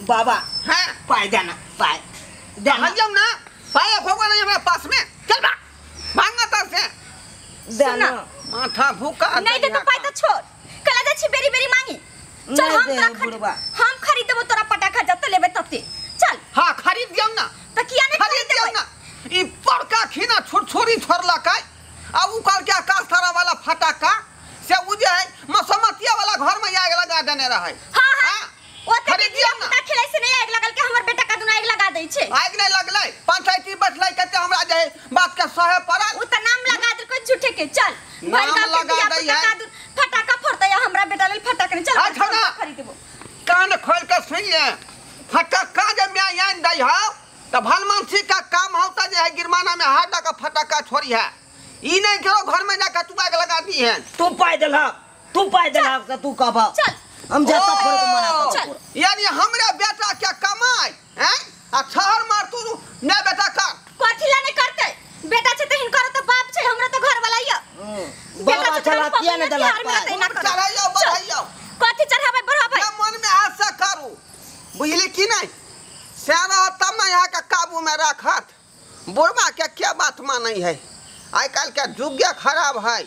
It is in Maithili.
बाबा हां पाई देना पाई देना हम ना पाई होगा नहीं हमरा पास में। चल बा मांगता से देना माथा भूका नहीं दे तो पाई तो छोड़ कला जा छी बेरी बेरी मांगी। चल हम तोरा हम खरीद देबो तोरा पटाखा जत लेबे तते। चल हां खरीद दियौ ना। त किया नहीं खरीद दियौ ना? ई बड़का खीना छोट-छोरी छोड़लकै आ उ कहल के आकाश तारा वाला फटाका से उ जे है मसमतिया वाला घर में आग लगा देने रहै। हां हां ओते खरीद दियौ ना। खेलै से नहीं आग लगल के हमर बेटा का दुना आग लगा दै छै। आग नहीं लगलै पंचायती बैठलै कते हमरा जे है बात के सहे पड़ल। उ त नाम लगा देलकै झूठे के। चल भर गांव के दिया पुता फटाका फोड़तै हमरा बेटा लेल फटाका नहीं। चल अच्छा ना खरीद देबो। कान खोल के सुन ले फटाका जे मैं आन दै हौ त भलमानसी का काम हौ त जे है गिरमाना में हाथ का फटाका छोड़ी है। ई नहीं करो घर में जाकर तू आग लगा दी है। तू पाई देलहक तू पाई देलहक त तू कहबा चल हम जाता फोड़ के मना चल। यानी हमरा बेटा क्या कमाई हैं आ छहर मार तू ने बेटा कर कथि ला नहीं करते बेटा छै त हिनकर त बाप छै हमरा त घर वाला य बेटा चला किया ने देलहक चढ़ाइयो बढ़ाइयो कथि चढ़ाबै बढ़ाबै ना मन में आशा करू बुझली की नहीं से रहत तब ना यहाँ के काबू में राखत। बुढ़वा के क्या बात मानै है? आइ काल्हि के युग खराब है।